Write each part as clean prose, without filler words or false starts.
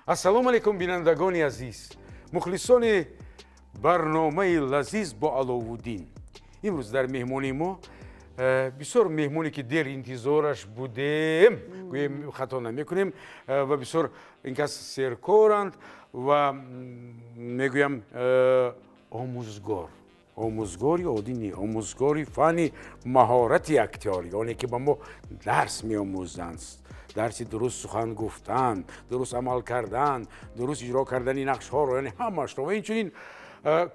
Ассалому алайкум, бинандагони азиз, мухлисони барномаи лазиз бо Аловуддин. Имрӯз дар меҳмонии мо бисёр меҳмоне, ки дер интизораш будем, гӯем, хато намекунем, ва бисёр ин кас серкоранд ва мегӯям, омӯзгор, омӯзгори оддӣ не, омӯзгори фанни маҳорати актёрӣ, оне ки ба мо дарс меомӯзанд, дарси дуруст сухан гуфтан, дуруст амал кардан, дуруст иҷро кардани нақшҳоро, яъне ҳамаашро. Ва инчунин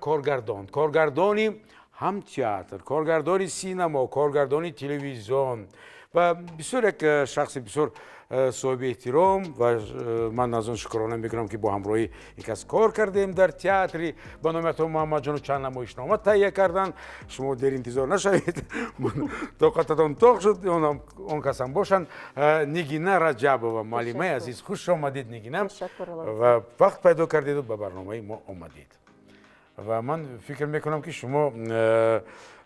коргардон, коргардони ҳам театр, коргардони синамо, коргардони телевизион ва бисёр як шахси бисёр соҳиби эҳтиром. Ва ман аз он шукрона мекунам, ки бо ҳамроҳӣ ин кас кор кардем дар театри ба номи Ато Муҳаммадҷонов, чанд намоишнома таҳия кардан. Шумо дер интизор нашавед, тоқататон тоқ шуд, он касам бошанд. Нигина Раҷабова, муаллимаи азиз, хуш омадед, Нигина, ва вақт пайдо кардеду ба барномаи мо омадед. Ва ман фикр мекунам, ки шумо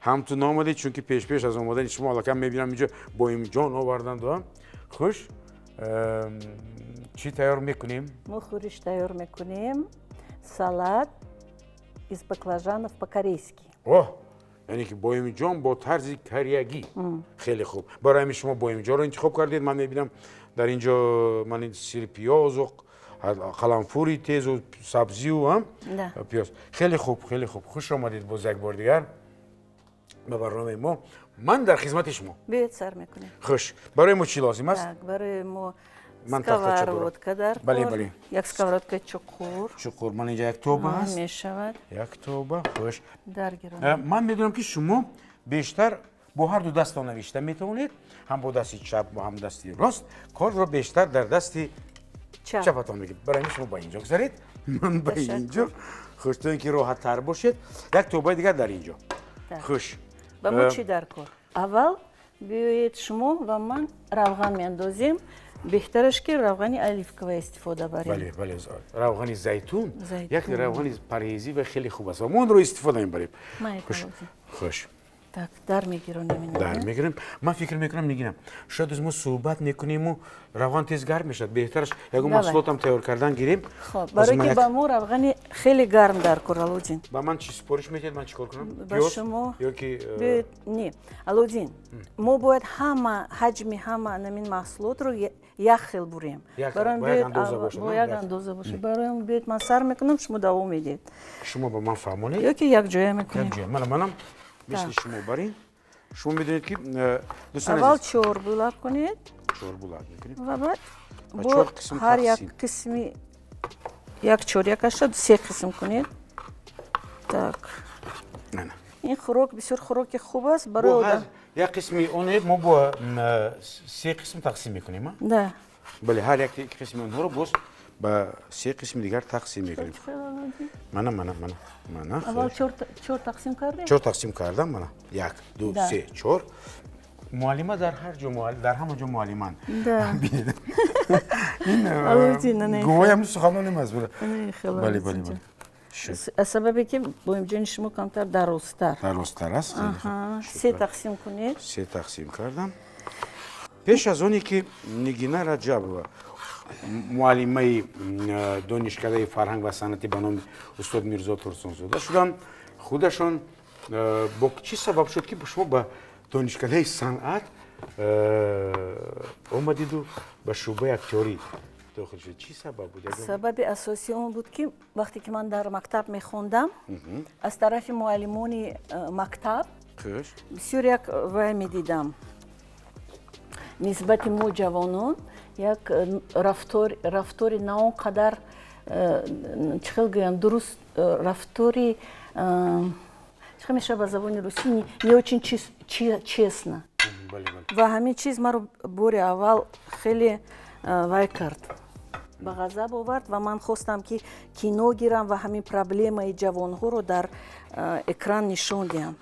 ҳамту наомадед, чунки пешпеш аз омадани шумо аллакай мебинам, инҷо боимҷон оварданд. Хуш, чӣ тайёр мекунем? Мо хӯриш тайёр мекунем, салат из баклажанов по-корейски. Оҳ, яъне ки боимҷон бо тарзи кореягӣ. Хеле хуб. Барои ҳамин шумо боимҷонро интихоб кардед. Ман мебинам, дар ин ҷо ман сирпиёзу қаламфури тезу сабзию пиёз. Хеле хуб, хеле хуб. Хуш омадед боз як бор дигар ба барномаи мо. Ман дар хизмати шумо. Биёед, сар мекунем. Хуш, барои мо чӣ лозим аст? Барои мо сковородка дар. Бале, бале. Як сковородкаи чуқур. Чуқур. Ман инҷа як тоба аст. Мешавад. Як тоба. Хуш. Даргирон. Ман медонам, ки шумо бештар бо ҳар ду дастон навишта метавонед, ҳам бо дасти чап, ҳам дасти рост. Корро бештар дар дасти чапатон мегиред. Барои ҳамин шумо ба инҷо гузаред, ман ба инҷо. Хуш, то ин ки роҳаттар бошед. Як тобаи дигар дар инҷо. Хуш. Ба мо чӣ дар кор? Аввал биёед, шумо ва ман равған меандозем. Беҳтараш, ки равғани оливковая истифода барем. Бале, бале, равғани зайтун як равғани парҳезӣ ва хеле хуб аст ва мо онро истифода мебарем. Хуш. Так, дар мегиронем. Дар мегирем. Ман фикр мекунам, Нигинам, шояд аз мо суҳбат мекуниму равған тез гарм мешавад. Беҳтараш ягон маҳсулотам тайёр кардан гирем. Хоб, барои ки ба мо равғани хеле гарм дар кор, Алоуддин. Ба ман чӣ супориш медиҳед, ман чӣ кор кунам? Ба шумо ёки Биёед, не, Алоуддин, мо бояд ҳама ҳаҷми ҳама намин маҳсулотро як хел бурем. Бо як андоза бошад. Барои биёед, ман сар мекунам, шумо давом медиҳед. Шумо ба ман фаҳмонед. Ёки якҷоя мекунем. Мана, манам мисли шумо барин. Шумо медонед, ки дӯстон, аввал чор булак кунед. Чор булак мекунем. Ва баъд бо ҳар як қисми як чорякаша се қисм кунед. Так, ин хӯрок бисёр хӯроки хуб аст барои Як қисми он мо бо се қисм тақсим мекунем. Да. Бале, ҳар як қисми онҳоро боз ба се қисми дигар тақсим мекунем. Мана, мана, мана, мана. Аввал чор тақсим кардем. Чор тақсим кардам. Мана, як, ду, се, чор. Муаллима дар ҳар ҷо, дар ҳама ҷо муаллиманд. Ин гувоҳи суханонем аст. Бале, бале, бале. Аз сабабе ки боимҷони шумо камтар дарозтар. Дарозтар аст. Се тақсим кунед. Се тақсим кардам. Пеш аз оне ки Нигина Раҷабова, муаллимаи донишкадаи фарҳанг ва санъати ба номи устод Мирзо Турсунзода шуданд, худашон бо чӣ сабаб шуд, ки шумо ба донишкадаи санъат омадиду ба шӯъбаи актёрӣ дохил шуд? Чӣ сабаб буд? Сабаби асосии он буд, ки вақте ки ман дар мактаб мехондам, аз тарафи муаллимони мактаб бисёр як вай медидам, нисбати мо, ҷавонон, як рафтори на он қадар, чӣ хел гӯям, дуруст, рафтори, чӣ хел мешавад ба забони русӣ, не очень честно. Ва ҳамин чиз маро бори аввал хеле вай кард, ба ғазаб овард ва ман хостам, ки кино гирам ва ҳамин проблемаи ҷавонҳоро дар экран нишон диҳам.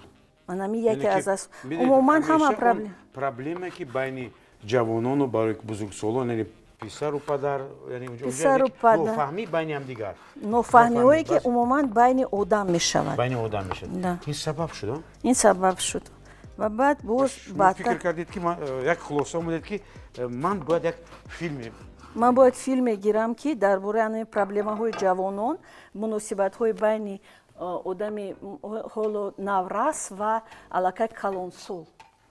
Ман ҳамин яке аз умуман ҳама проблем. Проблема, ки байни ҷавонону барои бузургсолон, яъне писару падар, писару падар, нофаҳмӣ байни ҳамдигар. Нофаҳмиҳое, ки умуман байни одам мешавад. Байни одам мешавад. Ин сабаб шуд? Ин сабаб шуд ва баъд боз фикр кардед, ки як хулоса омадед, ки ман бояд як филме Ман бояд филме гирам, ки дар бораи ҳамин проблемаҳои ҷавонон, муносибатҳои байни одами ҳоло наврас ва аллакай калонсол.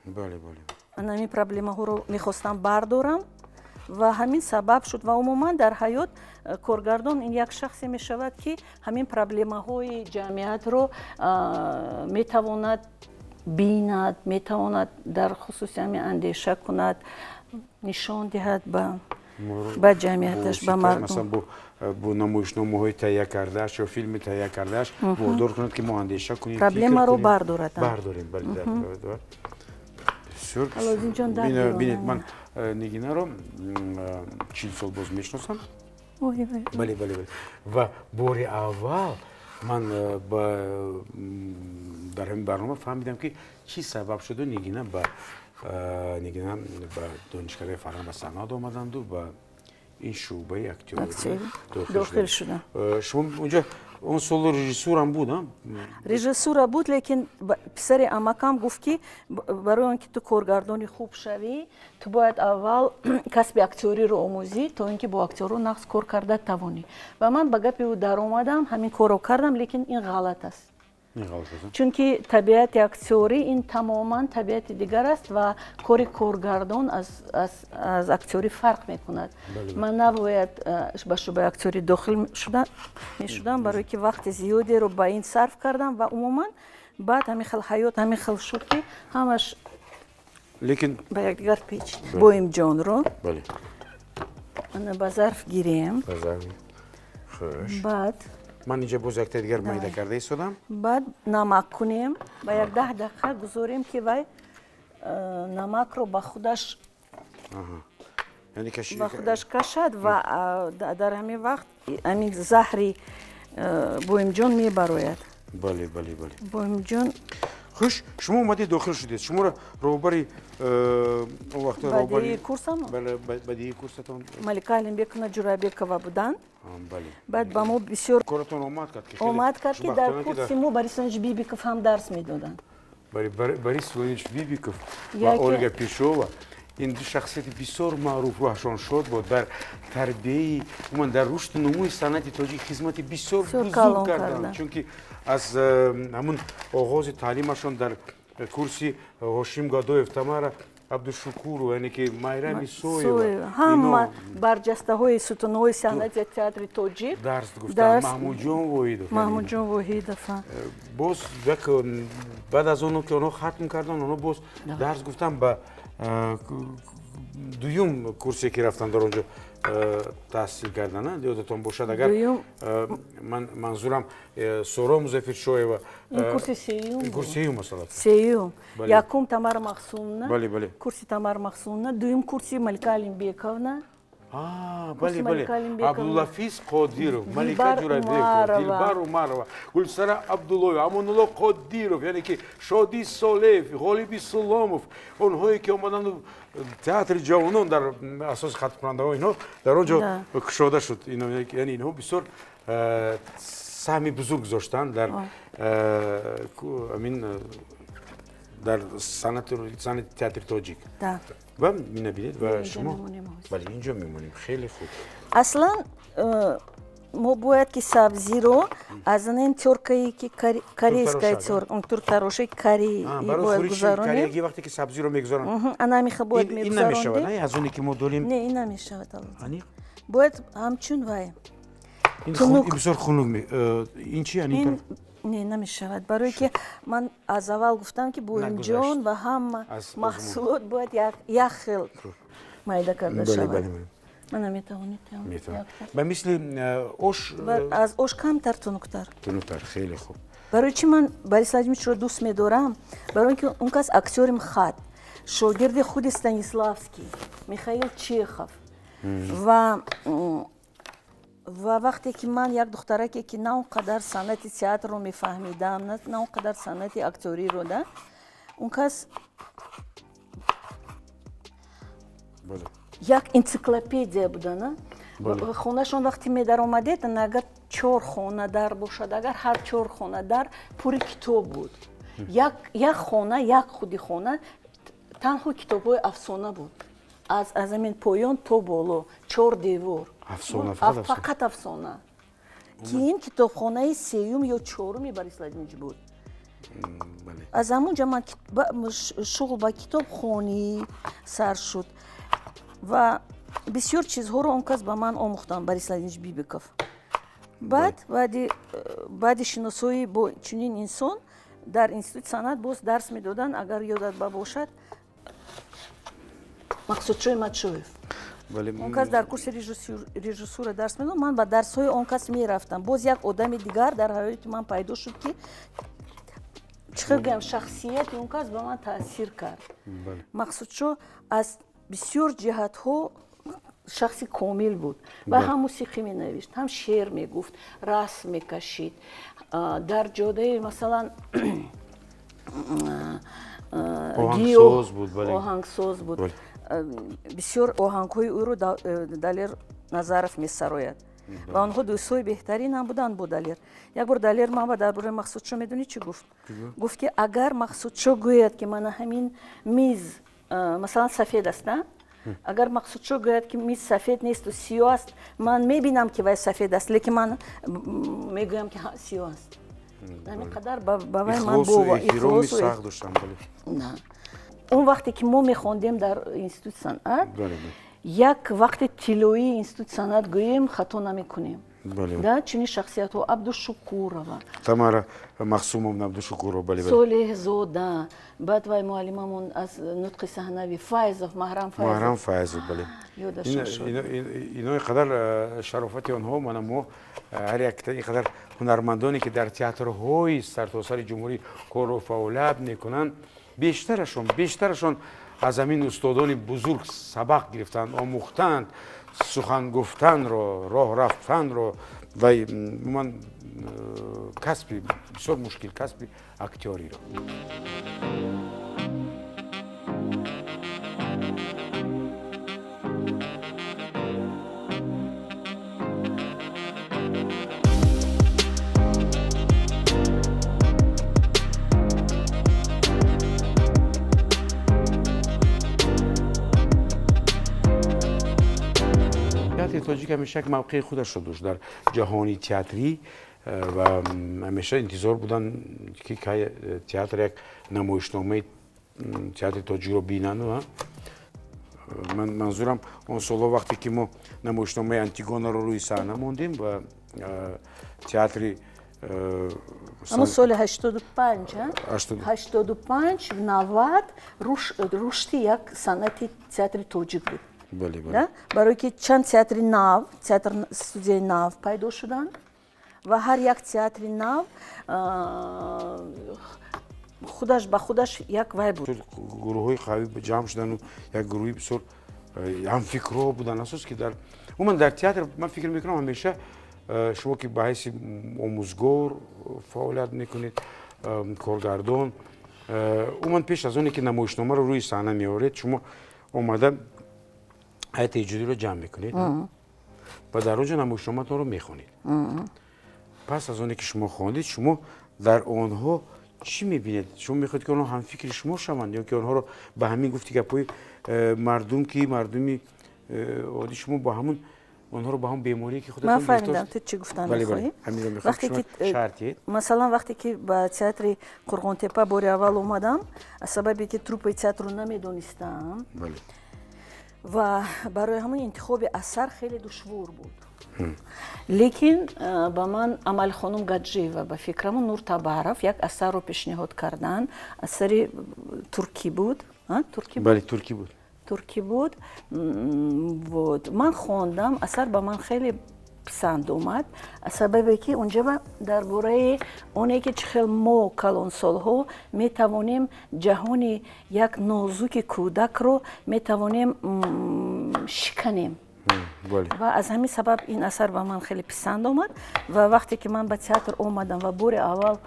Бале, бале. Ман ҳамин проблемаҳоро мехостам бардорам ва ҳамин сабаб шуд. Ва умуман дар ҳаёт коргардон ин як шахсе мешавад, ки ҳамин проблемаҳои ҷамъиятро метавонад бинад, метавонад дар хусуси ҳамин андеша кунад, нишон диҳад ба ҷамъияташ, ба мардум. Масалан, бо намоишномаҳои таҳия кардааш ё филми таҳия кардааш водор кунад, ки мо андеша кунем. Проблемаро бардорад. Бардорем, бале. Бисёр бинед, ман Нигинаро 40 сол боз мешиносам. Бале, бале, бале. Ва бори аввал ман дар ҳамин барнома фаҳмидам, ки чӣ сабаб шуду Нигина ба Донишкадаи фарҳанг ва санъат омаданду ба ин шӯъбаи актёрӣ дохил шудам. Шумо унҷо он соло режиссурам буд? Режиссура буд, лекин писари амакам гуфт, ки барои он ки ту коргардони хуб шавӣ, ту бояд аввал касби актёриро омӯзӣ, то ин ки бо актёрро нағз кор карда тавонӣ. Ва ман ба гапи ӯ даромадам, ҳамин корро кардам, лекин ин ғалат аст, чунки табиати актёрӣ ин тамоман табиати дигар аст ва кори коргардон аз актёрӣ фарқ мекунад. Ман набояд ба шӯъбаи актёрӣ дохил мешудам, барое ки вақти зиёдеро ба ин сарф кардам. Ва умуман баъд ҳамин хел ҳаёт ҳамин хел шуд, ки ҳамаш лекин ба якдигар печид. Боимҷонро ба зарф гирем. Баъд Ман инҷа боз якта дигар майда карда истодам. Баъд намак кунем ба як 10 дақиқа гузорем, ки вай намакро ба худаш кашад ва дар ҳамин вақт ҳамин заҳри боимҷон мебарояд. Бале, бале, бале. Боимҷон. Хуш, шумо омадед, дохил шудед, шуморо роҳбари он вақта роҳбари курсам бадии курсатон Малика Алимбековна Ҷурабекова буданд. Баъд ба мо бисёр коратон омад кард. Ки омад кард, ки дар курси мо Борис Иванович Бибиков ҳам дарс медоданд. Борис Владимирович Бибиков ва Ольга Пешова, ин ду шахсияти бисёр маъруф, рӯҳашон шод буд, дар тарбияи, умуман дар рушду нумӯи санъати тоҷик хизмати бисёр бузург карданд, чунки аз ҳамун оғози таълимашон дар курси Ҳошим Гадоев, Тамара Абдушукурова, яъне ки Майра Мисоева, ҳама барҷастаҳои сутунҳои санъати театри тоҷик дарс гуфтанд, Маҳмудҷон Воҳидов. Маҳмудҷон Воҳидов. Боз як баъд аз оно ки онҳо хатм карданд, онҳо боз дарс гуфтанд ба дуюм курсе, ки рафтанд, дар он ҷо таҳсил кардан. Ёдатон бошад агар, ман манзурам Соро Музаффаршоева. Курси сеюм. Курси сеюм, масалан. Сеюм. Якум Тамара Махсумовна. Бале, бале. Курси Тамара Махсумовна, дуюм курси Малика Алимбековна. Бале, бале, Абдулафиз Қодиров, Малика Ҷурабекова, Дилбар Умарова, Гулсара Абдуллоева, Амонулло Қодиров, яъне ки Шоди Солеев, Ғолиби Суломов, онҳое ки омаданду театри ҷавонон дар асоси хатмкунандаҳо инҳо дар он ҷо кушода шуд. Яъне инҳо бисёр саҳми бузург гузоштанд дар амин дар санъати театри тоҷик. Ва минабинед, ва шумо, бале, инҷо мемонем, хеле хуб. Аслан мо бояд ки сабзиро аз ин тёркае, ки корейская тюрктарошаи кореи бояд гузаронем. Вақте ки сабзиро мегузоранд. Ана ҳамин бояд. Ин намешавад, аз оне ки мо дорем? Не, ин намешавад, бояд ҳамчун вай. Бисёр хунук. Ин чи? Не, намешавад, барое ки ман аз аввал гуфтам, ки боимҷон ва ҳама маҳсулот бояд як хел майда карда шавад. Мана, метавонед. Ба мисли ош. Аз ош камтар тунуктар. Тунуктар, хеле хуб. Барои чӣ ман Борис Владимировичро дӯст медорам? Барои он ки он кас актёри МХАТ, шогирди худи Станиславский, Михаил Чехов. Ва вақте ки ман як духтараке, ки на он қадар санъати театрро мефаҳмидам, на он қадар санъати актёриро, да, он кас як энциклопедия буда. На хонашон вақте медаромадед, агар чор хона дар бошад, агар ҳар чор хона дар пури китоб буд. Як хона, як худи хона танҳо китобҳои афсона буд. Аз ҳамин поён то боло чор девор. Афсона. Фақат афсона. Ки ин китобхонаи сеюм ё чоруми Борис Владимирович буд. Аз ҳамон ҷо ман шуғл ба китобхонӣ сар шуд ва бисёр чизҳоро он кас ба ман омӯхтанд, Борис Владимирович Бибиков. Баъд баъди шиносоӣ бо чунин инсон дар Институти санъат боз дарс медоданд, агар ёдат ба бошад, Мақсудшои Матшоев. Он кас дар курси режиссура дарс медод, ман ба дарсҳои он кас мерафтам. Боз як одами дигар дар ҳаёти ман пайдо шуд, ки чӣ хел гӯям, шахсияти он кас ба ман таъсир кард. Мақсудшо аз бисёр ҷиҳатҳо шахси комил буд ва ҳам мусиқӣ менавишт, ҳам шеър мегуфт, расм мекашид. Дар ҷодаи, масалан, оҳангсоз буд. Бисёр оҳангҳои ӯро Далер Назаров месарояд ва онҳо дӯстҳои беҳтаринам буданд бо Далер. Як бор Далер ман ба дар бораи Мақсудшо медонӣ чӣ гуфт? Гуфт, ки агар Мақсудшо гӯяд, ки мана ҳамин миз, масалан, сафед аст, на, агар Мақсудшо гӯяд, ки миз сафед несту сиёҳ аст, ман мебинам, ки вай сафед аст, лекин ман мегӯям, ки сиёҳ аст. Ҳамин қадар ба вай ман он вақте ки мо мехондем дар Институти санъат, як вақти тиллоии Институти санъат гӯем, хато намекунем. Да, чунин шахсиятҳо: Абдушукурова, Тамара Махсумовна Абдушукурова. Солеҳзода, баъд вай муаллимамон аз нутқи саҳнавӣ, Файзов, Маҳрам. Маҳрам Файзов, бале. Ино қадар шарофати онҳо, мана мо ҳар як ин қадар ҳунармандоне, ки дар театрҳои сартосари ҷумҳурӣ кору фаъолият мекунанд, бештарашон аз ҳамин устодони бузург сабақ гирифтанд, омӯхтанд сухан гуфтанро, роҳ рафтанро ва умуман касби бисёр мушкил, касби актёриро. Театри тоҷик ҳамеша як мавқеи худашро дошт дар ҷаҳони театрӣ ва ҳамеша интизор буданд, ки кай театр як намоишномаи театри тоҷикро бинанд. Манзурам, он солҳо, вақте ки мо намоишномаи Антигонаро рӯи саҳна мондем ва театри Ҳамон соли 85, 85, 90 рушди як санъати театри тоҷик буд, барое ки чанд театри нав, театр студияи нав пайдо шуданд ва ҳар як театри нав худаш ба худаш як вай буд. Гурӯҳҳои қавӣ ҷамъ шудану як гурӯҳи бисёр ҳамфикрҳо буданд. Асос ки дар умуман дар театр, ман фикр мекунам, ҳамеша шумо, ки ба ҳайси омӯзгор фаъолият мекунед, коргардон, умуман пеш аз оне ки намоишномаро рӯи саҳна меоред, шумо омада ҳайати эҷодиро ҷамъ мекунед ва дар он ҷо намоишноматонро мехонед. Пас аз оне ки шумо хондед, шумо дар онҳо чӣ мебинед? Шумо мехоҳед, ки онҳо ҳамфикри шумо шаванд ё ки онҳоро ба ҳамин гуфти гапҳои мардум, ки мардуми оддӣ, шумо ба ҳамун онҳоро ба ҳамон беморие, ки худатон? Ман фаҳмидам, ту чӣ гуфтан мехоҳӣ. Вақте ки масалан, вақте ки ба театри Қурғонтепа бори аввал омадам, аз сабабе ки труппаи театрро намедонистам ва барои ҳамон интихоби асар хеле душвор буд, лекин ба ман Амалхонум Гаджиева, ба фикраму, Нур Табаров як асарро пешниҳод карданд. Асари туркӣ буд. Бале, туркӣ буд. Туркӣ буд. Вот, ман хондам, асар ба ман хеле писанд омад, аз сабабе ки унҷа дар бораи оне ки чӣ хел мо, калонсолҳо, метавонем ҷаҳони як нозуки кӯдакро метавонем шиканем. Ва аз ҳамин сабаб ин асар ба ман хеле писанд омад. Ва вақте ки ман ба театр омадам ва бори аввал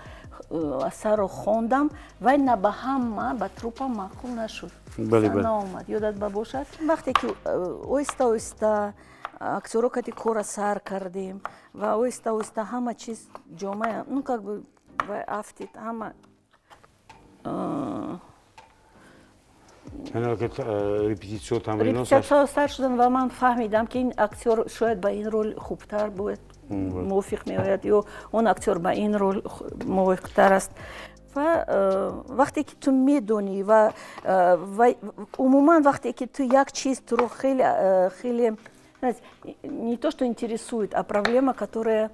асарро хондам, вай на ба ҳама, ба труппа маъқул нашуд, наомад. Ёдат ба бошад, вақте ки оҳиста оҳиста актёро кати кора сар кардем ва оҳиста оҳиста ҳама чиз ҷомая, ну, как бы вай афтид, ҳама. Репетитсио, тамринҳо. Репетитсияҳо сар шуданд ва ман фаҳмидам, ки ин актёр шояд ба ин рол хубтар бояд мувофиқ меояд ё он актёр ба ин рол мувофиқтар аст. Ва вақте ки ту медонӣ ва умуман вақте ки ту як чиз туро хеле хеле не то что интересует, а проблема, которая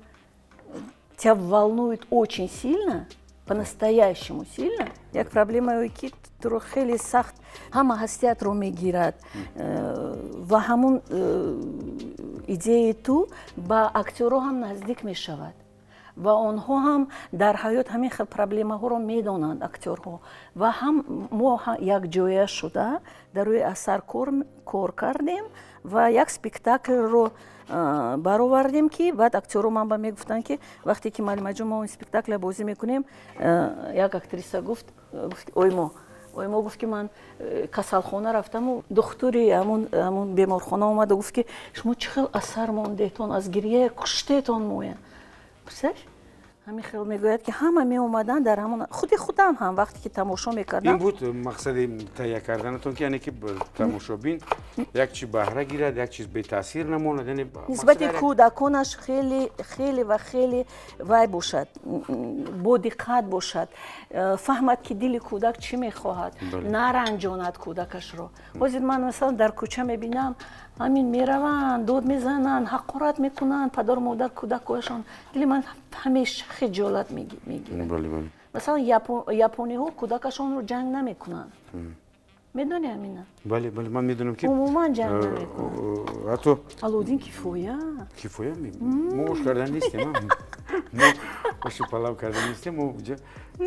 тебя волнует очень сильно, по-настоящему сильно, як проблемае, ки туро хеле сахт ҳама ҳастиятро мегирад ва ҳамун идеяи ту ба актёрҳо ҳам наздик мешавад ва онҳо ҳам дар ҳаёт ҳамин хел проблемаҳоро медонанд, актёрҳо, ва ҳам мо якҷоя шуда дар рӯи асар кор кардем ва як спектаклро баровардем, ки баъд актёрҳо ман ба мегуфтанд, ки вақте ки, муаллимаҷон, мо ин спектакля бозӣ мекунем, як актриса гуфт, оймо, оймо гуфт, ки ман касалхона рафтаму духтури ҳамун беморхона омада гуфт, ки шумо чӣ хел асар мондетон, аз гирия куштетон моя. Представляешь, ҳамин хел мегӯяд, ки ҳама меомаданд дар ҳамон худи худам ҳам вақте ки тамошо мекардам. Ин буд мақсади таҳия карданатон, ки яъне ки тамошобин як чиз баҳра гирад, як чиз бетаъсир намонад, яъне нисбати кӯдаконаш хеле, хеле ва хеле вай бошад, бодиққат бошад, фаҳмад, ки дили кӯдак чӣ мехоҳад, наранҷонад кӯдакашро. Ҳозир ман, масалан, дар кӯча мебинам, ҳамин мераванд, дод мезананд, ҳақорат мекунанд падару модар кӯдакҳояшон. Дили ман ҳамеша хиҷолат мегирад. Масалан, япониҳо кӯдакашонро ҷанг намекунанд, медони амина? Бале, ман медонам, ки Умуман ҷанг намекунанд. Ҳатто Алоуддин, кифоя. Кифоя. Мо ош кардан нестем, мо оши палав кардан нестем, мо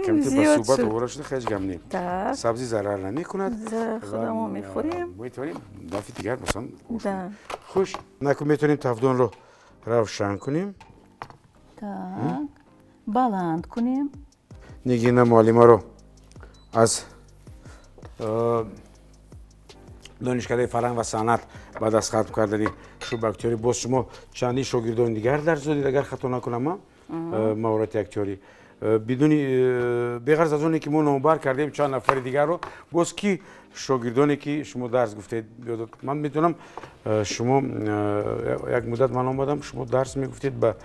камте ба суҳбат овора шуда, ҳеҷ гап не, сабзӣ зарар намекунад. Худамо мехӯрем. Метавонем дафъи дигар, масалан. Хуш, наку метавонем тафдонро равшан кунем. Так, баланд кунем. Нигина муаллимаро аз Донишкадаи фарҳанг ва санъат баъд аз хатм кардани шӯъбаи актёрӣ, боз шумо чандин шогирдони дигар дарс додед, агар хато накунам, маҳорати актёрӣ. Бидуни беғарз аз оне ки мо номбар кардем чанд нафари дигарро, боз ки шогирдоне ки шумо дарс гуфтед? Ман медонам, шумо як муддат ман омадам, шумо дарс мегуфтед ба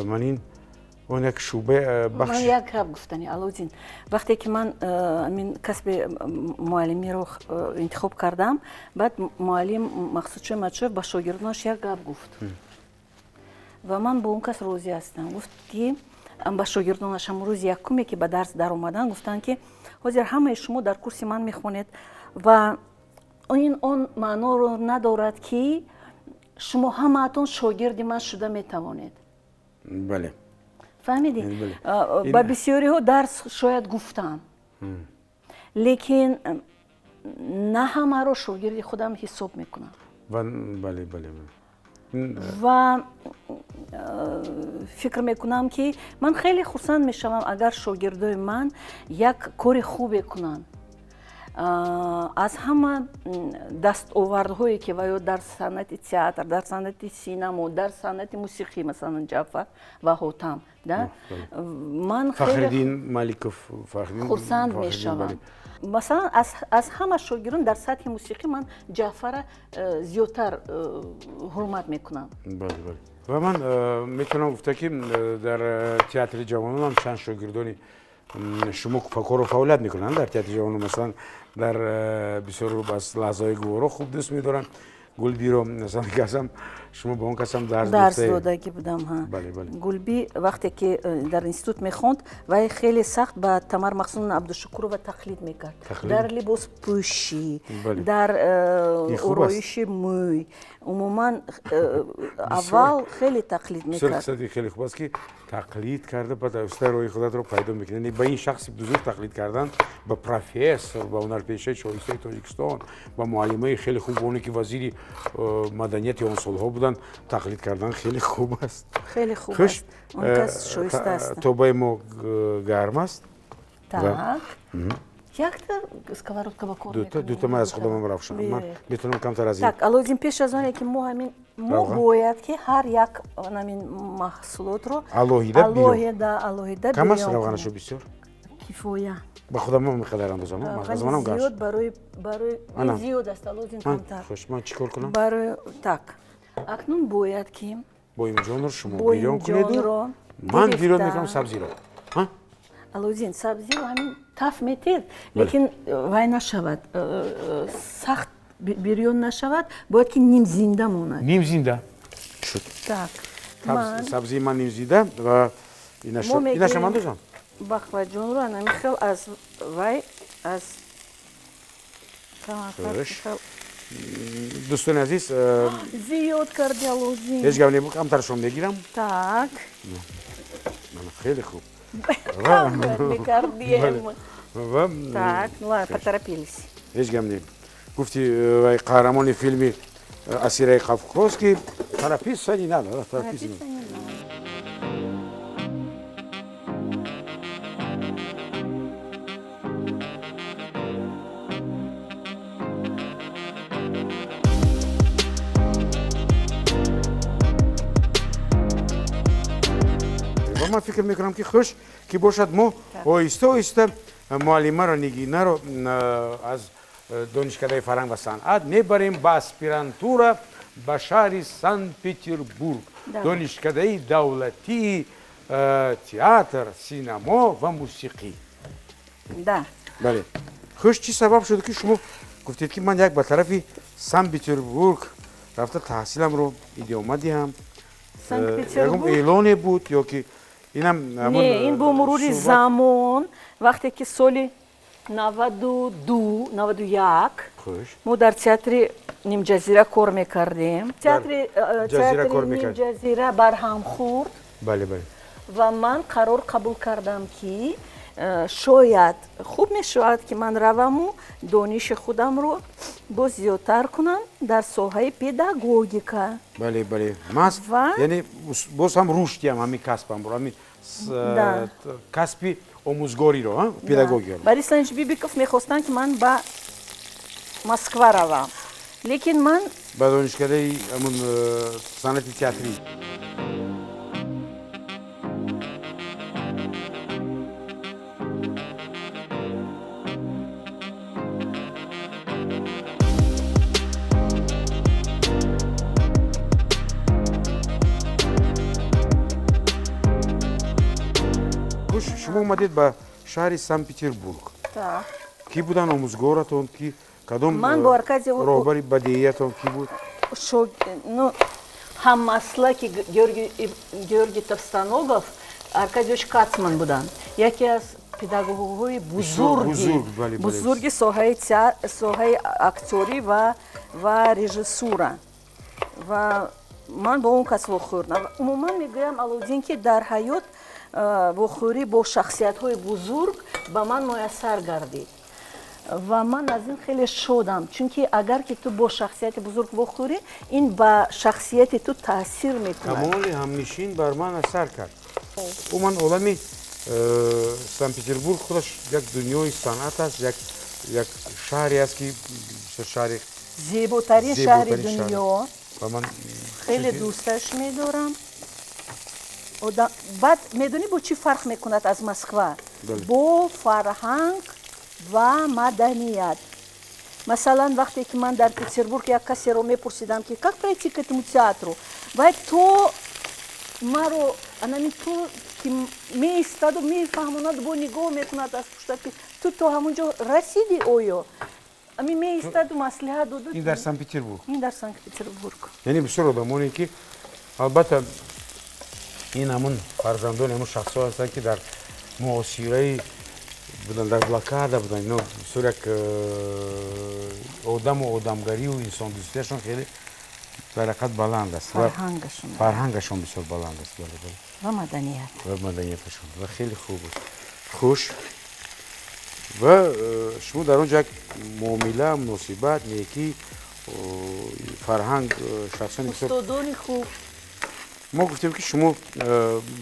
ман ин он як шӯъба бахш. Ман як гап гуфтани, Алоуддин. Вақте ки ман амин касби муаллимиро интихоб кардам, баъд муаллим Мақсудшо Матшоев ба шогирдонаш як гап гуфт ва ман бо он кас розӣ ҳастам. Гуфт, ки ба шогирдонаш ҳамон рӯзи якуме ки ба дарс даромаданд, гуфтанд, ки ҳозир ҳамаи шумо дар курси ман мехонед ва ин он маъноро надорад, ки шумо ҳамаатон шогирди ман шуда метавонед. Фаҳмидӣ? Ба бисёриҳо дарс шояд гуфтам, лекин на ҳамаро шогирди худам ҳисоб мекунам. Ва фикр мекунам, ки ман хеле хурсанд мешавам, агар шогирдои ман як кори хубе кунанд. Аз ҳама дастовардҳое, ки ва ё дар санъати театр, дар санъати синамо, дар санъати мусиқӣ, масалан, Ҷафар ва Ҳотам да, ман Фахриддин Маликов. Хурсанд мешавам. Масалан, аз ҳама шогирдон дар сатҳи мусиқӣ ман Ҷаъфара зиёдтар ҳурмат мекунам. Ва ман метавонам гуфта, ки дар театри ҷавонон ҳам чанд шогирдони шумо кору фаъолият мекунанд дар театри ҷавонон. Масалан, дар бисёр аз лаҳзаҳои гуворо хуб дӯст медоранд Гулбиро, масалан, касам шумо ба он касам дарс. Дарс додагӣ будам. Гулби вақте ки дар институт мехонд, вай хеле сахт ба Тамар Мақсудовна Абдушукурова тақлид мекард дар либоспӯшӣ, дар ороиши мӯй, умуман аввал хеле тақлид мекард. Хеле хуб аст, ки тақлид карда, баъд оҳиста роҳи худатро пайдо мекунӣ. Ба ин шахси бузург тақлид кардан, ба профессор, ба ҳунарпешаи шоистаи Тоҷикистон, ба муаллимаи хеле хуб, оне ки вазири маданияти он солҳо буданд, тақлид кардан хеле хуб аст. Хеле хуб аст, он кас шоиста аст. Тобаи мо гарм аст. Так, якта сковородка ба кор. Дута ман аз худамам равшан, ман метавонам камтар аз ин. Так, Алоуддин, пеш аз оне ки мо ҳамин, мо бояд ки ҳар як ҳамин маҳсулотро алоҳида. Алоҳида, алоҳида. Кам аст равғанашу, бисёр? Кифоя. Ба худам ман миқадар андозам. Аз манам гашт. Зиёд барои зиёд аст, Алоуддин, камтар. Хуш, ман чӣ кор кунам? Барои так. Акнун бояд ки боимҷонро шумо бирён кунеду ман бирён мекунам сабзиро. Алоуддин, сабзиро ҳамин таф метед, лекин вай нашавад, сахт бирён нашавад, бояд ки нимзинда монад. Нимзинда. Шуд. Так. Сабзии ман нимзинда ва инаша ман дозам. Бақлаҷонро анами хел аз вай аз Дӯстони азиз, зиёд карди, Алоуддин. Ҳеҷ гап не, камтарашон мегирам. Так. Хеле хуб. Мекардем. Так, ну ладно, поторопились. Ҳеҷ гап не. Гуфти вай қаҳрамони филми Асираи Қавқоз ки торопиться не надо, торопиться не надо. Ман фикр мекунам ки хуш ки бошад, мо оҳиста оҳиста муаллимаро Нигинаро аз донишкадаи фарҳанг ва санъат мебарем ба аспирантура ба шаҳри Санкт-Петербург, донишкадаи давлатии театр, синамо ва мусиқӣ. Бале, хуш, чӣ сабаб шуд ки шумо гуфтед ки ман як ба тарафи Санкт-Петербург рафта таҳсиламро идома диҳам? Ягон эълоне буд ё ки Не, ин бо мурури замон, вақте ки соли 92, 91 мо дар театри Нимҷазира кор мекардем. Театри Нимҷазира барҳам хӯрд. Ва ман қарор қабул кардам ки шояд хуб мешавад ки ман раваму дониши худамро боз зиёдтар кунам дар соҳаи педагогика. Бале, бале, маз яъне боз ҳам рушд диҳам ҳамин касбамро, ҳамин касби омӯзгориро, педагогиро. Борис Иванович Бибиков мехостанд ки ман ба Москва равам, лекин ман ба донишкадаи ҳамун санъати театрӣ. Шумо омадед ба шаҳри Санкт-Петербург. Ки буданд омӯзгоратон, ки кадом роҳбари бадеиятон ки буд? Ҳаммаслаки Георгий Товстоногов, Аркадьевич Кацман буданд, яке аз педагогҳои бузурги соҳаи актёрӣ ва режиссура. Ва ман бо он кас вохӯрдам. Умуман мегӯям, Алоуддин, ки дар ҳаёт вохӯрӣ бо шахсиятҳои бузург ба ман муяссар гардид ва ман аз ин хеле шодам, чунки агар ки ту бо шахсияти бузург вохӯрӣ, ин ба шахсияти ту таъсир мекунад. Камоли ҳамнишин бар ман асар кард. Умуман олами Санкт-Петербург худаш як дунёи санъат аст, як шаҳре аст ки шаҳри зеботарин шаҳри дунё. Хеле дӯсташ медорам. Баъд медонӣ бо чӣ фарқ мекунад аз Москва? Бо фарҳанг ва маданият. Масалан, вақте ки ман дар Петербург як касеро мепурсидам ки как пройти к этому театру, вай то маро анами то ки меистаду мефаҳмонаду бо нигоҳ мекунад аз пушта ки ту то ҳамон ҷо расидӣ оё? Ами меистаду маслиҳат доду. Ин дар Санкт-Петербург. Ин дар Санкт-Петербург. Яъне бисёр одамоне ки албатта ин ҳамун фарзандони ҳамун шахсҳо ҳастанд ки дар муосираи буданд, дар блокада буданд, ино бисёр як одаму одамгарию инсондӯстиашон хеле дар ҳақиқат баланд аст. Фарҳангашон бисёр баланд аст. Ва маданият. Ва маданияташон. Ва хеле хуб аст. Хуш. Ва шумо дар он ҷо як муомила, муносибат, некӣ, фарҳанг, шахсони бисёр устодони хуб. Мо гуфтем ки шумо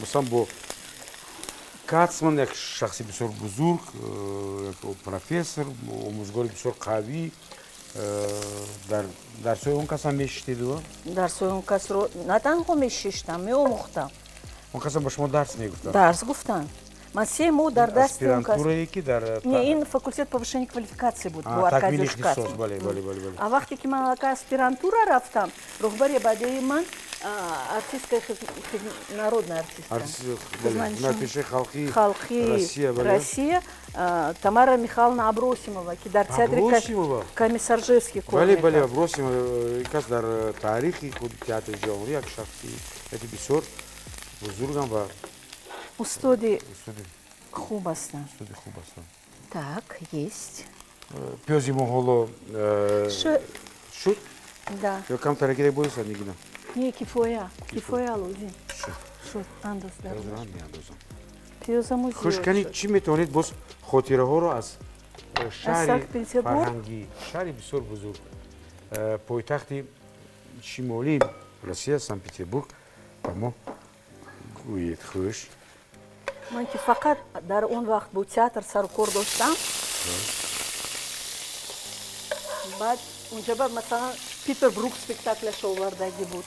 масалан бо Кацман, як шахси бисёр бузург, як профессор, омӯзгори бисёр қавӣ, дар дарсҳои он касам мешиштеду? Дарсҳои он касро на танҳо мешиштам, меомӯхтам. Он касам ба шумо дарс мегуфтанд? Дарс гуфтанд. Ман 3 моҳ дар дасти он кас. Аспирантурае ки дар Не, ин факультет повышения квалификации буд бо такмили Аркадий Шкац. ихтисос, бале, бале, бале, бале. А вақте ки ман аллакай аспирантура рафтам, роҳбари баъдии ман артистка, народная артистка. Артист, бале, Знаешь, ҳунарпешаи халқии халқи Россия, бале. Россия, Тамара Михайловна Абросимова, ки дар театри Абросимова? Комиссаржевский кор Бале, бале, мекард. Абросимова кас дар таърихи худи театри ҷаҳонӣ як шахсияти бисёр бузургам ва Устоди устоди хуб ҳастанд. Устоди хуб ҳастанд. Так, есть. Пиёзи мо ҳоло шуд Да. ё камтаре ки боиса, Нигина? Не, кифоя. Кифоя, Алоудин. Шуд. Шуд, андоз дар. Пиёзро меандозам. Пиёзамо зиёд Хушкани шуд. чӣ метавонед боз хотираҳоро аз шаҳри Санкт-Петербург? фарҳангӣ, шаҳри бисёр бузург, пойтахти шимолии Россия, Санкт Петербург, ба мо гӯед, хуш? Ман ки фақат дар он вақт бо театр сару кор доштам. Баъд унҷа ба масалан Питер Брук спектакляшо овардагӣ буд.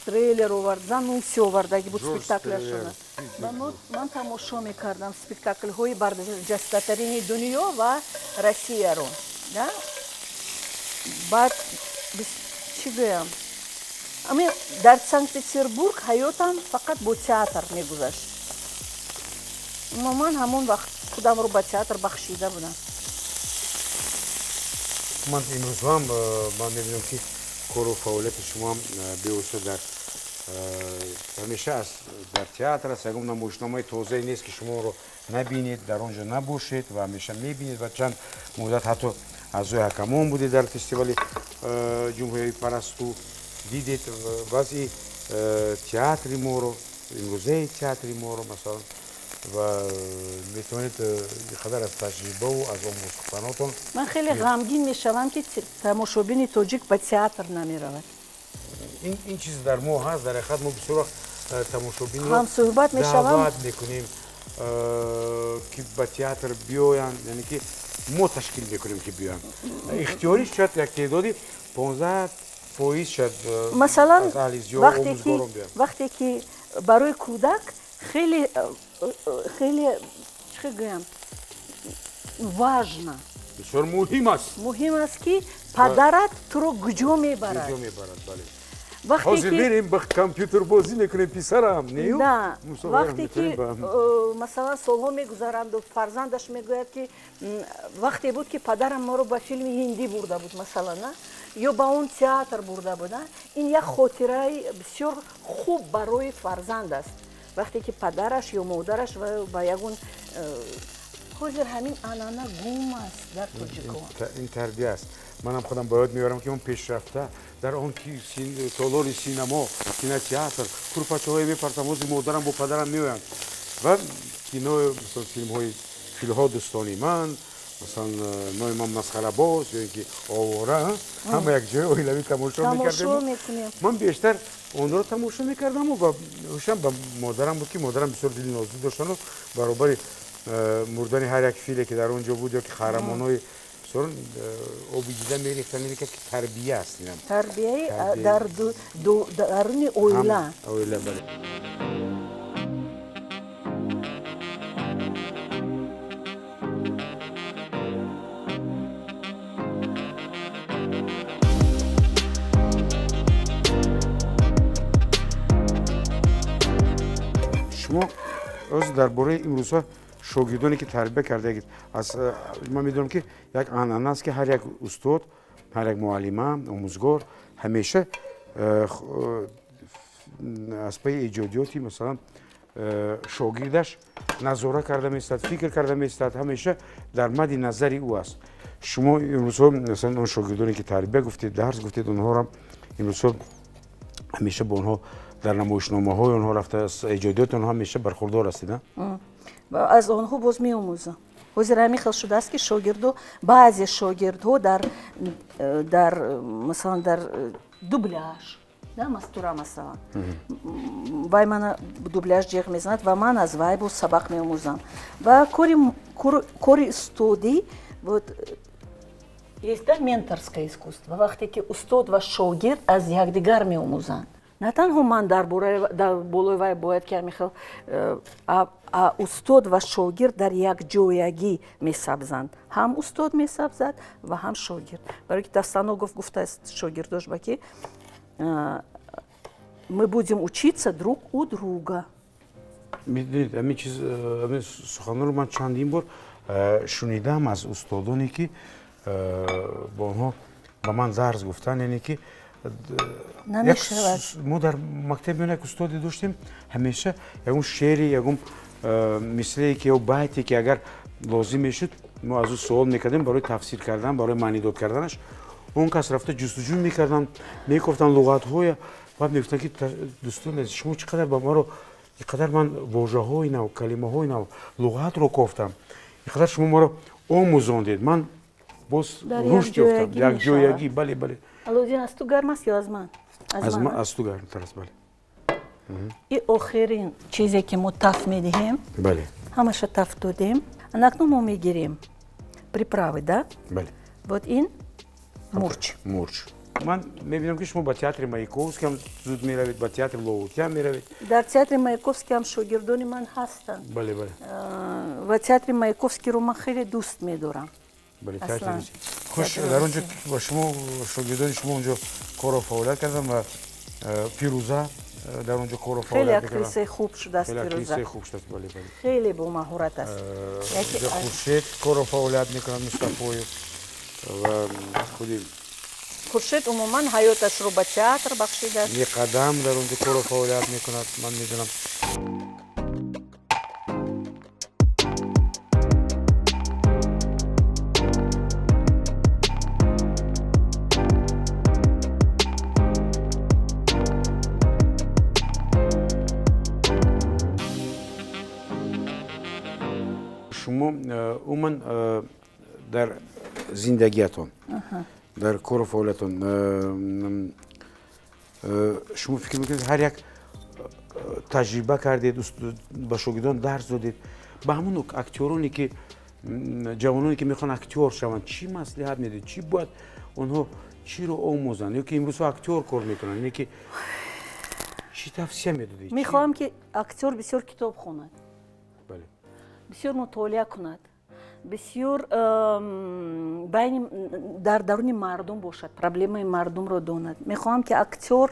Стрелер овард, Зануси овардагӣ буд Жорж спектакляшона. Стрелер. Ва ман тамошо мекардам спектаклҳои барҷастатарини дунё ва Россияро. Да? Баъд чӣ гӯям? Ами дар Санкт-Петербург ҳаётам фақат бо театр мегузашт. Ман ҳамон вақт худамро ба театр бахшида будам. Ман имрӯзҳоам ман мебинам, ки кору фаъолияти шумоам бевосита дар ҳамеша аст, дар театр аст. Ягон намоишномаи тозае нест, ки шуморо набинед, дар он ҷо набошед ва ҳамеша мебинед ва чанд муддат ҳатто аъзои ҳакамон будед дар фестивали ҷумҳуриявии Парасту. Дидед вазъи театри моро, имрӯзаи театри моро, масалан, ва метавонед қадар аз таҷрибаву аз омӯзхонатон. Ман хеле ғамгин мешавам, ки тамошобини тоҷик ба театр намеравад. Ин чиз дар мо ҳаст. Дар ҳақиқат мо бисёр вақт тамошобинро Ҳамсӯҳбат мешавам. даъват мекунем, ки ба театр биёянд, яъне ки мо ташкил мекунем, ки биёянд. Ихтиёрӣ шояд як теъдоди 15% шояд Масалан, аз аҳли зиё вақте ки омӯзгорон биёянд. Вақте ки барои кӯдак хеле хеле, чӣ гӯям, важно, бисёр муҳим аст, муҳим аст, ки падарат туро куҷо мебарад. Куҷо мебарад, бале. Вақте Ҳозир ки мерем, ба компютербозӣ мекунем, писарам, нею? Да, вақте ки масалан солҳо мегузаранду фарзандаш мегӯяд, ки вақте буд, ки падарам моро ба филми ҳиндӣ бурда буд, масалан, ё ба он театр бурда буд, ин як хотираи бисёр хуб барои фарзанд аст, вақте ки падараш ё модараш ба ягон ҳозир ҳамин анъана гум аст дар тоҷикон. Ин тарбия аст. Манам худам ба ёд меорам, ки он пешрафта дар он толори синамо, кинотеатр, курпачаҳое мепартам, ҳозир модарам бо падарам меоянд ва кино, масалан, филмҳои филҳо, дӯстони ман, масалан, нои ман масхарабоз ё ин ки овора, ҳама якҷоя оилавӣ тамошо мекардем. Ман бештар онро тамошо мекардаму ва ҳушам ба модарам буд, ки модарам бисёр дили нозук доштану баробари мурдани ҳар як филе, ки дар он ҷо буд, ё ки қаҳрамонҳои бисёр оби дида мерехтанд. Ин ки тарбия аст инам. Тарбияи дар даруни оила. Оила, бале. Шумо оз дар бораи имрӯзҳо шогирдоне, ки тарбия кардагид, аз ман медонам, ки як анъана аст, ки ҳар як устод, ҳар як муаллима, омӯзгор ҳамеша аз пайи эҷодиёти, масалан, шогирдаш назора карда меистад, фикр карда меистад, ҳамеша дар мадди назари ӯ аст. Шумо имрӯзҳо, масалан, он шогирдоне, ки тарбия гуфтед, дарс гуфтед, онҳоро имрӯзҳо ҳамеша бо онҳо дар намоишномаҳои онҳо рафта, аз эҷодиёти онҳо ҳамеша бархурдор ҳастед, Аз онҳо боз меомӯзам. Ҳозир ҳамин хел шудааст, ки шогирдо, баъзе шогирдҳо дар масалан дар дубляж, да, Мастура, масалан, вай мана дубляж ҷеғ мезанад ва ман аз вай боз сабақ меомӯзам. Ва кори устодӣ, вот есть, да, менторское искусство, вақте ки устод ва шогирд аз якдигар меомӯзанд. На танҳо ман дар болои вай бояд ки ҳамин хел устод ва шогирд дар якҷоягӣ месабзанд, ҳам устод месабзад ва ҳам шогирд. Барои ки Товстоногов гуфтааст шогирдош ба ки мы будем учиться друг у друга. Медонед, ҳамин чиз, ҳамин суханонро ман чандин бор шунидам аз устодоне, ки бо онҳо ба ман дарс гуфтанд, яъне ки намешавад. Мо дар мактаби миёна як устоде доштем, ҳамеша ягон шеъри, ягон мислее ки ё байте ки агар лозим мешуд, мо аз ӯ суол мекардем барои тафсир кардан, барои маънидод карданаш. Он кас рафта ҷустуҷӯ мекарданд, мекофтанд луғатҳоя, баъд мегуфтанд ки дӯстон азиз, шумо чӣ қадар ба маро ин қадар ман вожаҳои нав, калимаҳои нав, луғатро кофтам, ин қадар шумо маро омӯзондед, ман боз рушд ёфтам. Якҷоягӣ, бале, бале. Алоуддин, аз ту гарм аст ё аз ман? Аз ту гармтар аст, бале. И охирин чизе ки мо таф медиҳем, бале, ҳамаша таф додем. Анакнун мо мегирем приправы, да? Бале. Вот ин мурч. Мурч. Ман мебинам, ки шумо ба театри Маяковский ҳам зуд меравед, ба театри Лоҳутӣ ҳам меравед. Дар театри Маяковский ҳам шогирдони ман ҳастанд. Бале, бале. Ва театри Маяковскийро ман хеле дӯст медорам. Бале, театри хуш, дар он ҷо ба шумо шогирдони шумо онҷо корро фаъолият карданд ва Фирӯза дар он ҷо корро фаъолият мекарданд. Хеле актрисаи хуб шудааст Фирӯза. Хеле актрисаи хуб шудааст, бале, бале. Хеле бомаҳорат аст. Хуршед корро фаъолият мекунад, Мустафоев ва худи Хуршед умуман ҳаёташро ба театр бахшидааст. Неқадам дар он ҷо корро фаъолият мекунад, ман медонам. Шумо умуман дар зиндагиятон, дар кору фаъолиятон шумо фикр мекунед, ҳар як таҷриба кардед, ба шогирдон дарс додед, ба ҳамон актёроне ки ҷавононе ки мехоҳанд актёр шаванд, чӣ маслиҳат медиҳед? Чӣ бояд онҳо, чиро омӯзанд? Ё ки имрӯзҳо актёр кор мекунанд, яъне ки чӣ тавсия медодед? Мехоҳам, ки актёр бисёр китоб хонад, бисёр мутолиа кунад, бисёр байни дар даруни мардум бошад, проблемаи мардумро донад. Мехоҳам, ки актёр,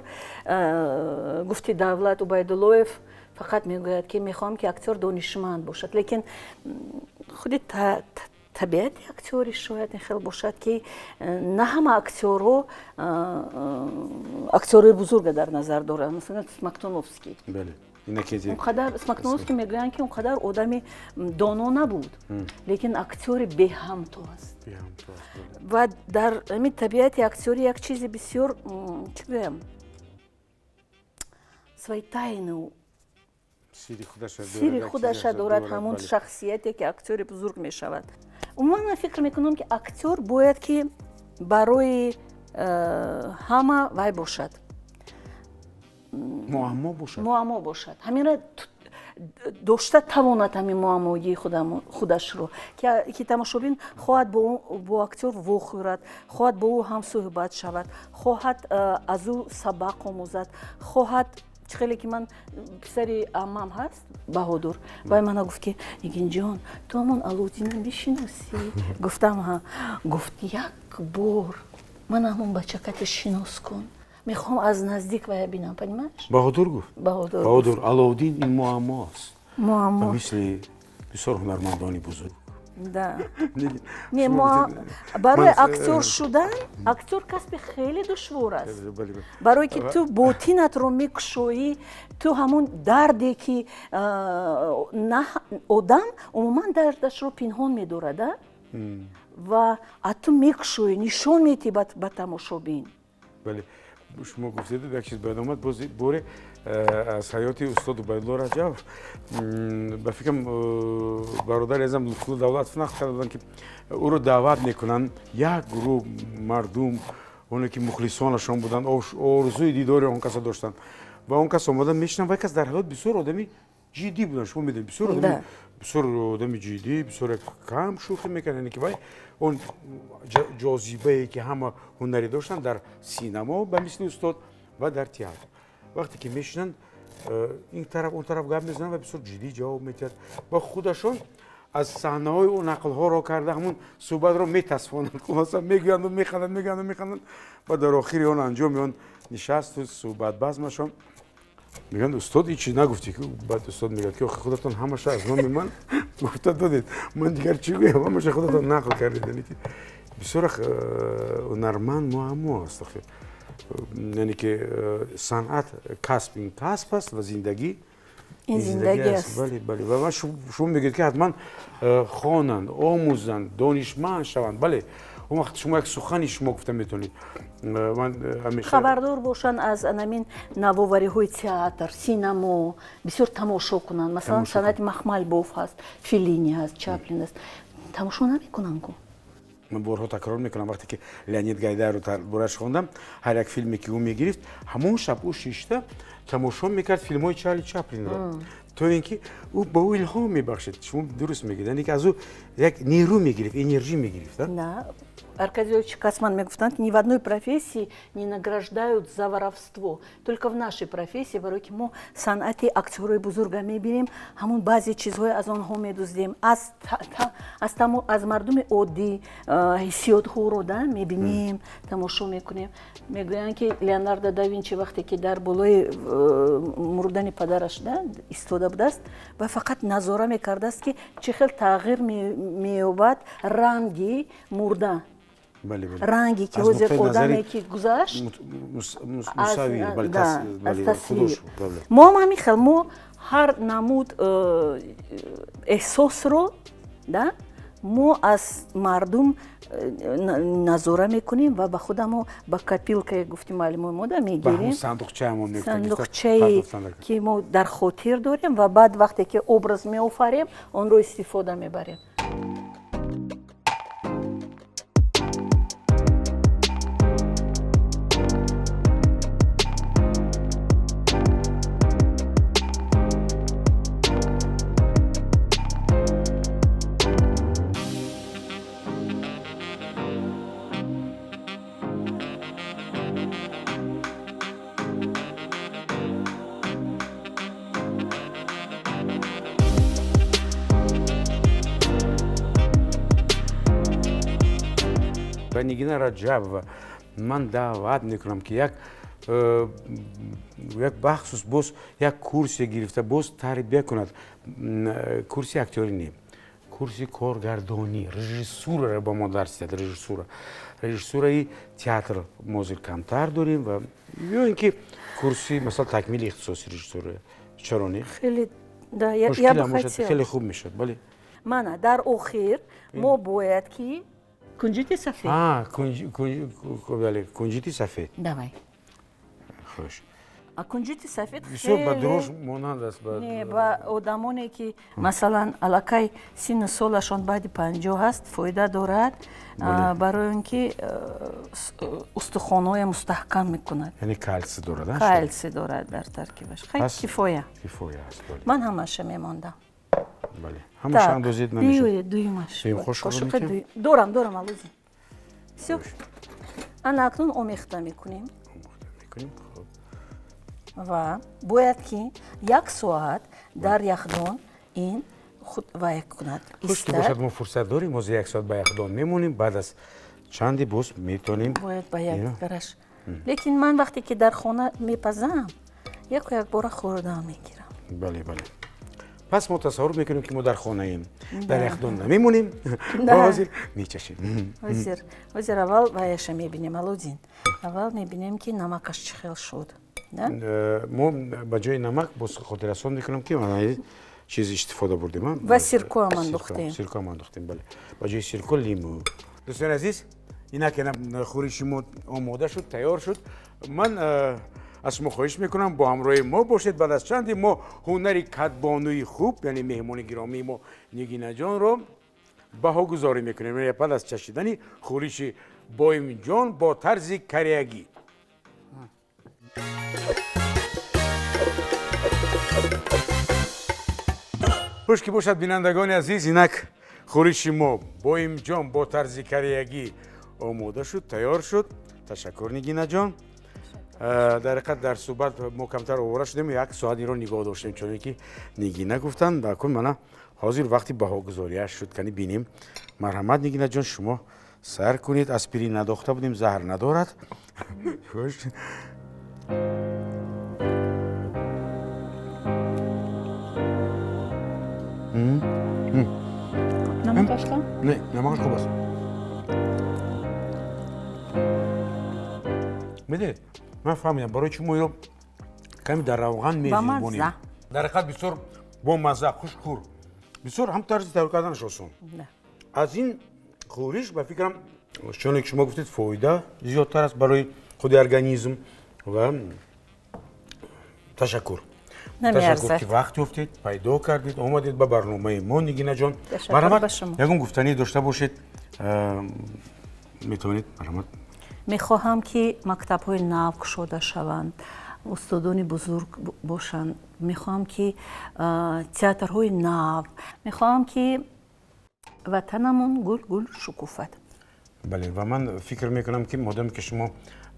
гуфти Давлат Убайдуллоев фақат мегӯяд, ки мехоҳам, ки актёр донишманд бошад, лекин худи табиати актёри шояд ин хел бошад, ки на ҳама актёрҳо актёрҳои бузурга дар назар доранд, масалан Смоктуновский. Онқадар Смоктуновский мегӯянд, ки он қадар одами доно набуд, лекин актёри беҳамто аст. Ва дар ҳамин табиати актёрӣ як чизи бисёр, чӣ гӯям, свои тайны, сири худаша дорад ҳамон шахсияте, ки актёри бузург мешавад. Умуман ман фикр мекунам, ки актёр бояд ки барои ҳама вай бошад, муаммо бошад, муаммо бошад, ҳаминро дошта тавонад, ҳамин муаммогии худашро, ки тамошобин хоҳад бо актёр вохӯрад, хоҳад бо ӯ ҳамсӯҳбат шавад, хоҳад аз ӯ сабақ омӯзад, хоҳад чӣ хеле ки ман писари аммам ҳаст Баҳодур, вай мана гуфт, ки Нигинҷон, ту ҳамон Алоуддина мешиносӣ? Гуфтам, ҳа. Гуфт, як бор ман ҳамон бачакате шинос кун, мехоҳам аз наздик вая бинам, понимаешь? Баҳодур гуфт. Баҳодур. Баҳодур, Алоуддин ин муаммо аст. Муаммо. Ба мисли бисёр ҳунармандони бузург. Да. Не, барои актёр шудан, актёр касби хеле душвор аст. Барое ки ту ботинатро мекушоӣ, ту ҳамон дарде ки одам умуман дардашро пинҳон медорад, ва а ту мекушоӣ, нишон медиҳӣ ба тамошобин. Бале, шумо гуфтед, як чиз бояд омад боз боре аз ҳаёти устод Убайдулло Раҷабов. Ба фикрам, бародари азам Лутфулло Давлатов нақл карда буданд, ки ӯро даъват мекунанд як гурӯҳ мардум, оне ки мухлисонашон буданд, орзуи дидори он каса доштанд, ва он кас омада мешинанд. Вай кас дар ҳаёт бисёр одами ҷиддӣ буданд, шумо медонед, бисёр одами ҷиддӣ, бисёр кам шӯхӣ мекард, яъне ки вай он ҷозибае ки ҳама ҳунарӣ доштанд дар синамо ба мисли устод ва дар театр. Вақте ки мешинанд, ин тараф, он тараф гап мезананд ва бисёр ҷиддӣ ҷавоб медиҳад ва худашон аз саҳнаҳои ӯ нақлҳоро карда, ҳамун суҳбатро метасфонанд. Хулоса, мегӯянду механданд, мегӯянду механданд ва дар охири он анҷоми он нишасту суҳбат базмашон мегӯянд: «Устод, ин чиз нагуфтӣ?» Баъд устод мегӯяд, ки худатон ҳамаша аз номи ман гуфта додед, ман дигар чӣ гӯям, ҳамаша худатон нақл кардед. Яъне ки бисёр ҳунарманд муаммо аст охир, яъне ки санъат касб, ин касб аст ва зиндагӣ ин зиндагӣ аст. Бале, бале. Ва шумо мегӯед, ки ҳатман хонанд, омӯзанд, донишманд шаванд. Бале, он вақт шумо як сухани шумо гуфта метавонед. Ман ҳамеша Хабардор бошанд аз анамин навовариҳои театр, синамо, бисёр тамошо кунанд. Масалан, санъати Махмалбоф ҳаст, Феллини ҳаст, Чаплин аст, тамошо намекунанд ку. Ман борҳо такрор мекунам, вақте ки Леонид Гайдарро бораш хондам, ҳар як филме ки ӯ мегирифт, ҳамон шаб ӯ шишта тамошо мекард филмҳои Чарли Чаплинро, то ин ки ӯ ба ӯ илҳом мебахшид. Шумо дуруст мегӯед, яъне ки аз ӯ як нерӯ мегирифт, энержӣ мегирифт. Да. Аркадий Иович Кацман мегуфтанд: «Ни в одной профессии не награждают за воровство, только в нашей профессии». Барои ки мо санъати актёрои бузурга мебинем, ҳамун баъзе чизҳое аз онҳо медуздем, аз мардуми оддӣ ҳиссиётҳоро да мебинем, тамошо мекунем. Мегӯянд, ки Леонардо да Винчи вақте ки дар болои мурдани падараш да истода будааст ва фақат назора мекардааст, ки чӣ хел тағйир меёбад ранги мурда, ранге ки ҳозир одаме ки гузашт аз тасвир. Мо ҳам ҳамин хел, мо ҳар намуд эҳсосро да мо аз мардум назора мекунем ва ба худамо ба копилка, гуфти муаллимои мо, да мегирем, сандуқчае ки мо дар хотир дорем, ва баъд вақте ки образ меофарем, онро истифода мебарем. Ба Нигина Раҷабова ман даъват мекунам, ки як бахсус боз як курсе гирифта, боз тарбия кунад. Курси актёрӣ не, курси коргардонӣ, режиссураро ба мо дарс диҳад. Режиссура, режиссураи театр мо зир камтар дорем ва ё ин ки курси, масалан, такмили ихтисоси режиссура, чаро не? Хеле, да, я бы хотела. Хеле хуб мешуд, бале. Мана, дар охир мо бояд ки кунҷити сафед. Бале, кунҷити сафед. Давай. Хуш. А кунҷити сафед бисёр ба дрож монанд аст. Не, ба одамоне ки, масалан, аллакай синну солашон баъди 50 ҳаст, фоида дорад, барои он ки устухонҳоя мустаҳкам мекунад. Яъне калсий дорад. Калсий дорад дар таркибаш. Хай, кифоя. Кифоя аст. Ман ҳамаша мемондам. Бале, ҳамаша андозид намешавад. Дуюмаш. Дуюм қошуқро. Дорам, дорам, алӯзи. Всё, ана акнун омехта мекунем. Омехта мекунем, хуб. Ва бояд ки як соат дар яхдон ин худ вай кунад. Хуш ки бошад, мо фурсат дорем, ҳозир як соат ба яхдон мемонем, баъд аз чанде боз метавонем. Бояд ба якдараш, лекин ман вақте ки дар хона мепазам, яку якбора хӯрдан мегирам. Бале, бале, пас мо тасаввур мекунем, ки мо дар хонаем, дар яхдон намемонем ва ҳозир мечашем. Ҳозир аввал ваяша мебинем, Алодин, аввал мебинем, ки намакаш чӣ хел шуд. Мо ба ҷои намак, боз хотиррасон мекунам, ки чиз истифода бурдем. Ва сиркоам андохтем. Сиркоам андохтем, бале, ба ҷои сирко лиму. Дӯстони азиз, инак хӯриши мо омода шуд, тайёр шуд. Ман аз шумо хоҳиш мекунам, бо ҳамроҳи мо бошед. Баъд аз чанде мо ҳунари кадбонуи хуб, яъне меҳмони гиромии мо Нигинаҷонро баҳогузорӣ мекунем баъд аз чашидани хӯриши боимҷон бо тарзи кореягӣ. Хуш ки бошад, бинандагони азиз, инак хӯриши мо боимҷон бо тарзи кореягӣ омода шуд, тайёр шуд. Ташаккур, Нигинаҷон. Дар ҳақиқат, дар суҳбат мо камтар овора шудем, як соат инро нигоҳ доштем, чуне ки Нигина гуфтанд. Ва кун, мана ҳозир вақти баҳогузориаш шуд. Кани бинем. Марҳамат, Нигинаҷон, шумо сар кунед. Аспирин надохта будем, заҳр надорад. Хуш. Намакаш? Не, намакаш хуб аст. Медонед, ман фаҳмидам, барои чӣ мо инро каме дар равған мезирбонем. Бамазза. Дар ҳақиқат, бисёр бомазза, хушхӯр, бисёр ҳам тарзи тайёр карданаш осон. Аз ин хӯриш, ба фикрам, чуне ки шумо гуфтед, фоида зиёдтар аст барои худи организм. Ва ташаккур, ташаккур, Намеарзад. ки вақт ёфтед, пайдо кардед, омадед ба барномаи мо, Нигинаҷон. Ташаккур Марҳамат, ба шумо. ягон гуфтанӣ дошта бошед, метавонед, марҳамат. Мехоҳам, ки мактабҳои нав кушода шаванд, устодони бузург бошанд. Мехоҳам, ки театрҳои нав, мехоҳам, ки ватанамон гул гул шукуфад. Бале, ва ман фикр мекунам, ки модаме ки шумо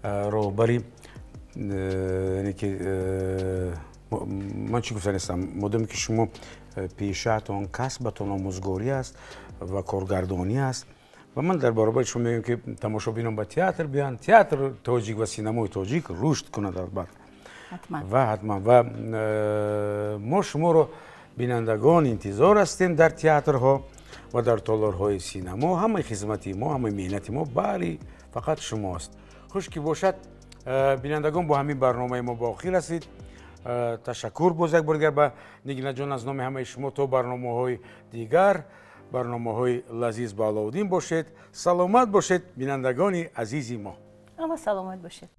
роҳбари, яъне ки ман чӣ гуфта нестам, модаме ки шумо пешаатон, касбатон омӯзгорӣ аст ва коргардонӣ аст, ва ман дар баробари шумо мегӯям, ки тамошобинон ба театр биёянд, театр тоҷик ва синамои тоҷик рушд кунад, албатта. Ҳатман. Ва ҳатман, ва мо шуморо, бинандагон, интизор ҳастем дар театрҳо ва дар толорҳои синамо. Ҳамаи хизмати мо, ҳамаи меҳнати мо баҳри фақат шумост. Хуш ки бошад, бинандагон, бо ҳамин барномаи мо ба охир расид. Ташаккур боз як бор дигар ба Нигинаҷон аз номи ҳамаи шумо. То барномаҳои дигар, барномаҳои лазиз бо Аловуддин бошед. Саломат бошед, бинандагони азизи мо. Ама саломат бошед.